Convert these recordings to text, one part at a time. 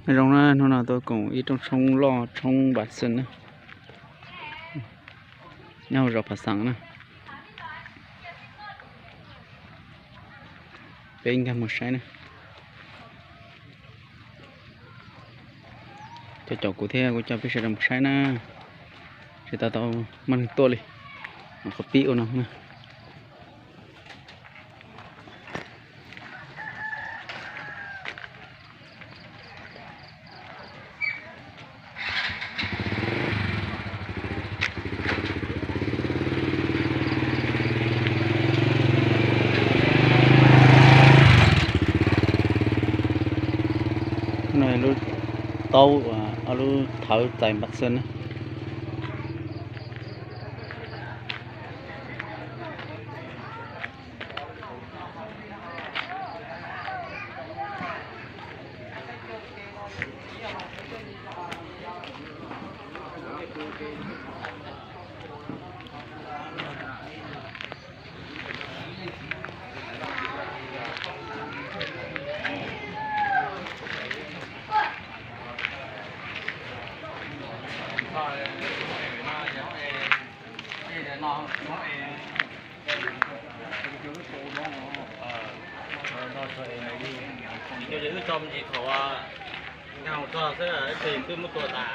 Nyob zoo na, hnub no tuaj koom ib rooj tshoob loj tshoob Npas Xees na, nyob hauv zos Phav Xees na. Peb nkag mus saib na. Cov caum kuv thiab kuv coj peb sawv daws mus saib na, seb tau tau muaj neeg tuaj li. Qhov pib ua no na. No lub taub, ob lub thawv txais Npas Xees na. Wb tso me ntsis thaum nkag mus txog xwb, ib pliag twb muab tua tas.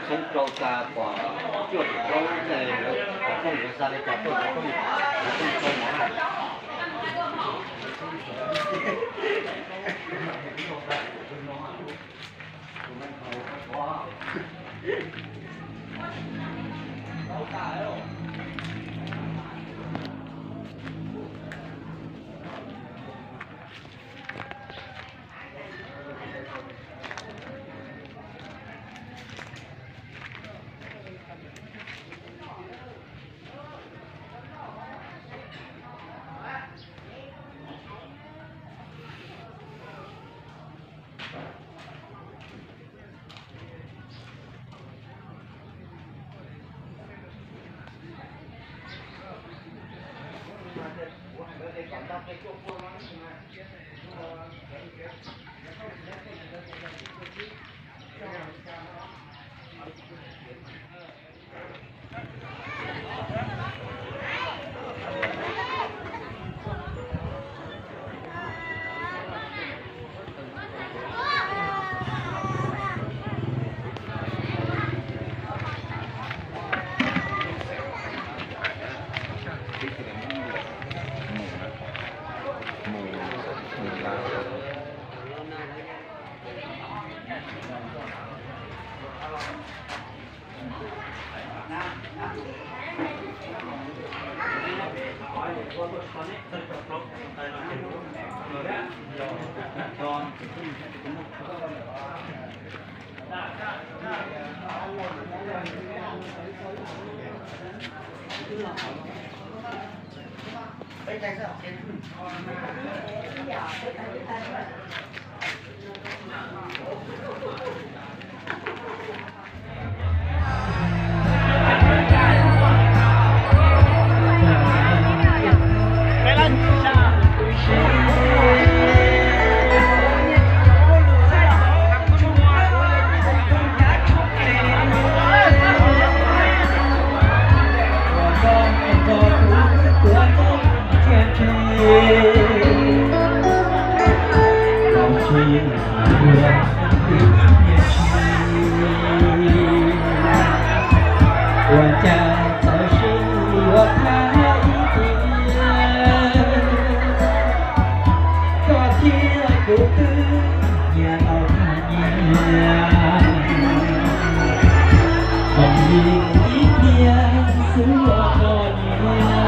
Txheeb rau tas pom cuaj pem plaub, lawv pom rooj yuav xa li cas tuaj rau rooj, rau rooj txheeb no. Ua cas txawm sib yuav thab ib tiam, koj thiab kuv twb nyias los nyias, kom li ib tiam xwb los nyias.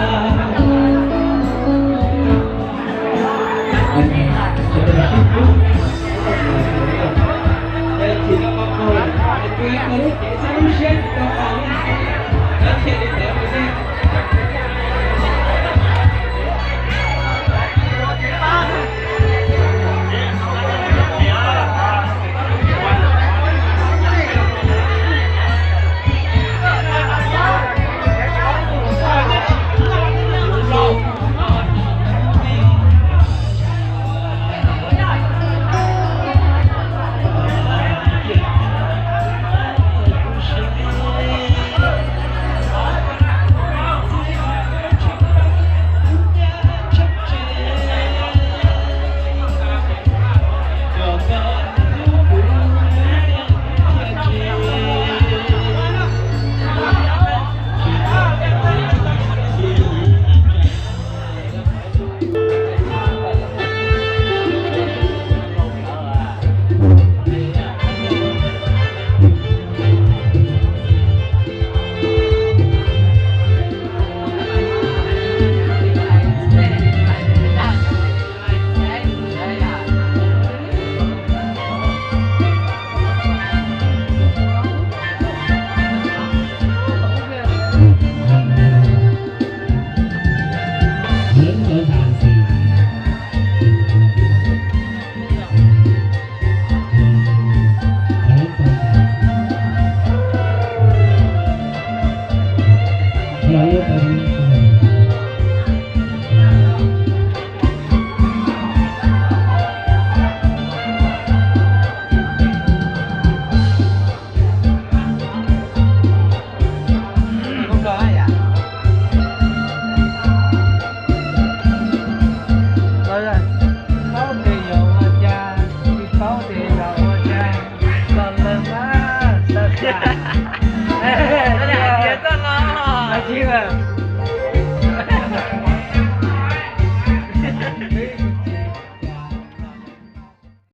Tsis